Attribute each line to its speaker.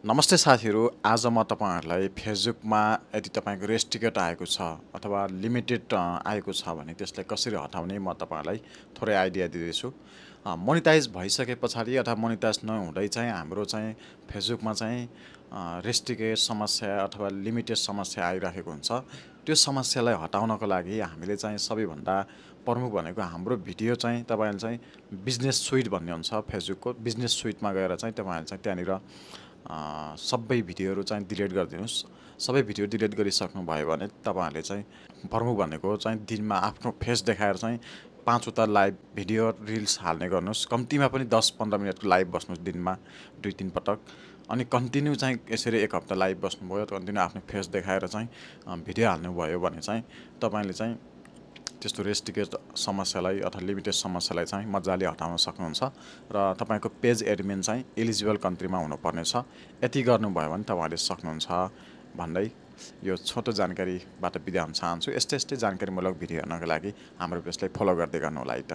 Speaker 1: नमस्ते साथीहरू, आज म तपाईहरुलाई फेसबुकमा यदि तपाईको रेस्ट्रिक्टेड आएको छ अथवा लिमिटेड आएको छ भने त्यसलाई कसरी हटाउने म तपाईहरुलाई थोरै आइडिया दिदैछु। मोनेटाइज भइसके पछाडी अथवा मोनेटाइज नहुँदै चाहिँ हाम्रो चाहिँ फेसबुकमा चाहिँ रेस्ट्रिक्टेड समस्या अथवा लिमिटेड समस्या आइराखेको हुन्छ। त्यो समस्यालाई हटाउनको लागि हामीले चाहिँ सबैभन्दा प्रमुख भनेको हाम्रो भिडियो चाहिँ तपाईहरुले चाहिँ बिजनेस सुइट भन्ने हुन्छ फेसबुकको बिजनेस सुइटमा गएर चाहिँ तपाईहरुले चाहिँ त्यहाँनिर सबै भिडियोहरु चाहिँ डिलिट गरिदिनुस्। सबै भिडियो डिलिट गरिसक्नु भयो भने तपाईहरुले चाहिँ प्रमुख भनेको चाहिँ दिनमा आफ्नो फेस देखाएर चाहिँ 5 वटा लाइभ भिडियो रिल्स हाल्ने गर्नुस्। कम्तीमा पनि 10-15 मिनेटको लाइभ बस्नुस् दिनमा 2-3 पटक। अनि कन्टिन्यू चाहिँ यसरी एक हप्ता लाइभ बस्नुभयो कन्टिन्यू आफ्नो फेस देखाएर चाहिँ भिडियो हाल्नु भयो भने चाहिँ तपाईले चाहिँ त्यस्तो रेस्ट्रिक्टेड समस्यालाई अथवा लिमिटेड समस्यालाई चाहिँ मजाले हटाउन सक्नुहुन्छ र तपाईको पेज एडमिन चाहिँ एलिजिबल कन्ट्रीमा हुनुपर्ने छ। यति गर्नुभयो भने तपाईले सक्नुहुन्छ भन्दै यो छोटो जानकारीबाट बिदा हुन चाहन्छु। यस्तै जानकारीमूलक भिडियो हेर्नको लागि हाम्रो पेजलाई फलो गर्दै गर्नु होला है त।